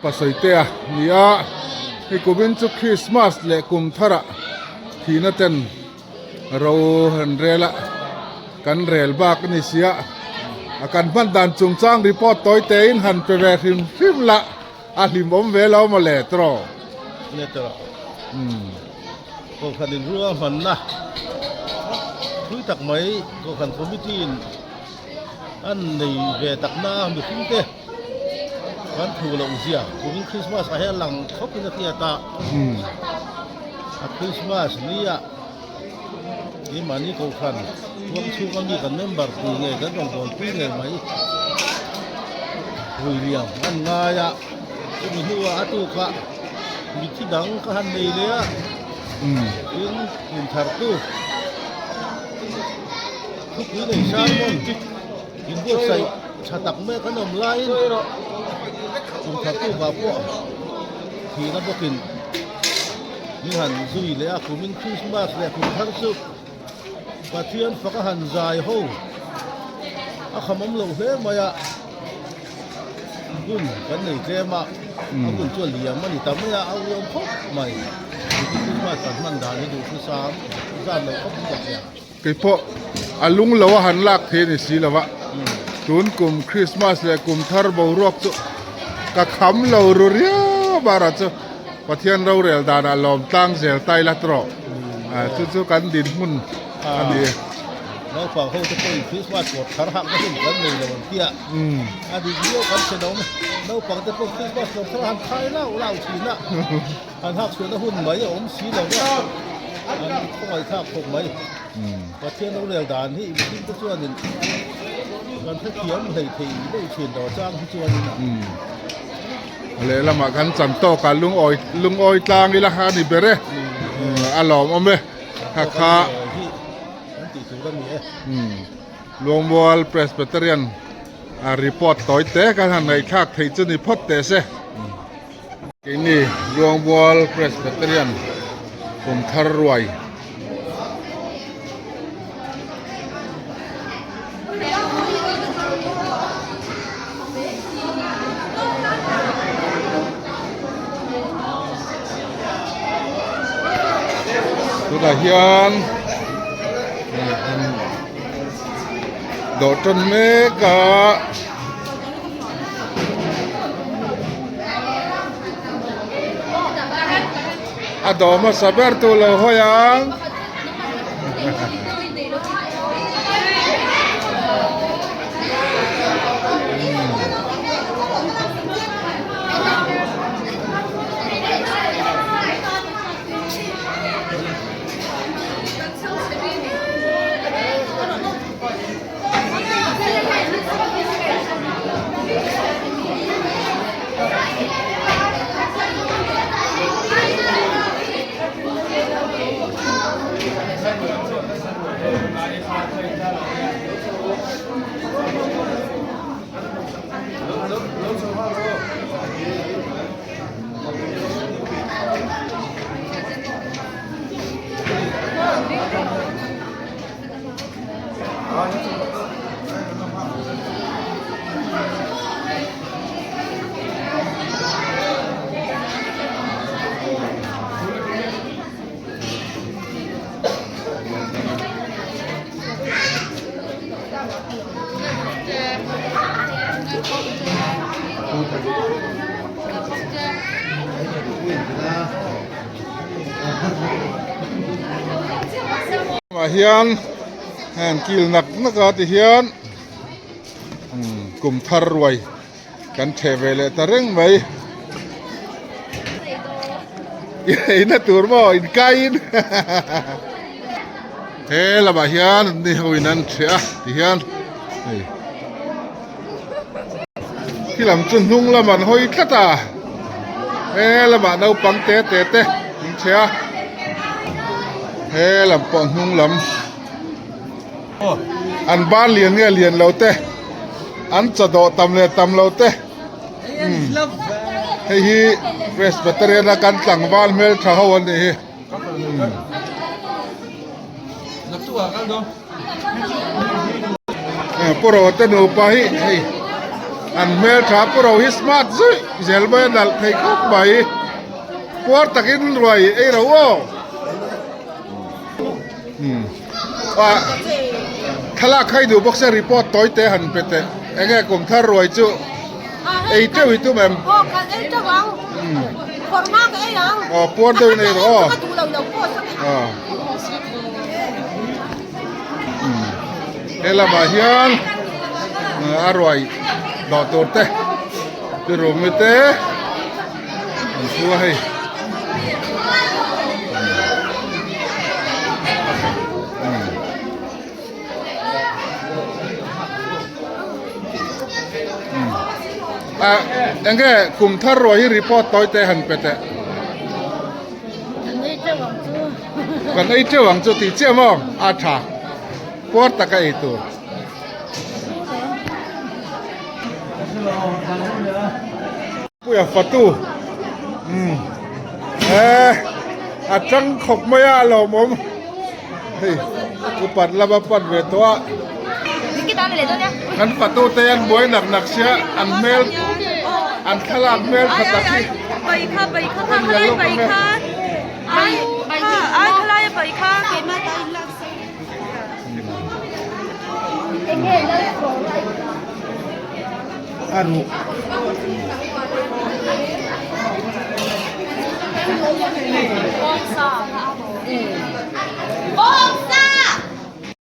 Pasawitea nia hei kumin chu Christmas leh kum tharah thihna ten ro han rel a kan rel bak a ni sia a kan hman dan chungchang report tawi tein han pe ve hrim hrim la a hlimawm ve lo maw le tawh. Nge tawh. Kohhran inrua hmanna thui tak mai Kohhran Committee in an nei ve tak na a mihring te kan thu loh zia kumin Christmas ah hian lang khawp in a hriat a a Christmas ni ah keimahni Kohhran huang chhung ami kan member pui ngei kan rawngbâwl pui ngei mai vui liam an ngai a chumi hnuah a tukah Mitthi dang ka han nei leh a, tin kum thar tu thupui nei sermon inbuatsaih tha tak mai kan awm laiin kum thar tu vah pawh thihna bawkin min han zui leh a, kumin Christmas leh kum thar chu Pathian fak a han zai ho a khamawm loh hle mai a. Hun kan nei tlem a, a hun chu a liam a ni ta mai a, a uiawm khawp mai. Mitin Christmas kan hman dan hi duh hrisam zan lo khawp in ka hria. Kei pawh a lung lo a han lak thei a ni si lo va, tun kum Christmas leh kum thar boruak chu ka kham lo ru riau bara chu Pathian rorel danah lawm tlang zel ta ila tawh chu chu kan dinhmun a ni. Naupang ho te pawhin Christmas kawt thar hak na hun kan nei lo an tia. A dik viau kan hre lo. Naupang te pawh Christmas kawt thar han khai lau lau thin a, han hak chhuahna hun mai a awm si lo va, an khawngaihthlak khawp mai. Pathian lo rel dan hi mihring te chuanin kan hrethiam hlei thei deuh thin lo chang hi chuanin a. Lehlamah kan chan tawkah lungawi lungawi tlang ila a ni ber e, a lawmawm e. Kha kha Luangmual Presbyterian a report tawi te kan han ngaihthlak theih chu ni phawt teh se. Keini Luangmual Presbyterian kum thar ruai. Tunah hian dawh tan mek a. A dawh hmasa ber tu lo hawi ang. Ah hian heng kil nak nak a ti hian kum thar ruai kan theh ve leh ta reng mai eina tur maw inkaiin he lamah hian ni ho in an theh a ti hian hei khi lam chu hnung lam an hawi tlat a he lamah naupang te te te an chhe a he lam pawh hnung lam an ban lian nge lian lo te an chaw dawh tam leh tam lo te hei hi Presbyterian a kan tlangval hmeltha ho an nih hi. Pu Rawte nupa hi hei. An hmeltha pu ro hi smart zuih zel mai a nalh thei khawp mai. Puar takin ruai ei ro aw. Ah thlalak kha i duh bawk sia report tawi te han pe teh. Enge kum thar ruai chu ei teuh i tum em? Aw kan ei teuh ang. Phawrh hma ka ei ang. Aw puar deuh in ei rawh aw. Ka duh lo lo pawh sa Aw. He lamah hian a ruai dawh tur te ti rum te an thu a hei. Enge kum thar ruai hi report tawi te han pe teh. Kan ei teuh ang chu. Kan ei teuh ang chu tih chiah maw? A tha. Puar taka ei tur. Puia fatu. Umm. Eh, a tang khawp mai a lawmawm. Hei, upat lama pan ve tawh a. Kan fatu te an buai nak nak sia, an hmel, an thlalak hmel tha tak hi. An la lawk ang e.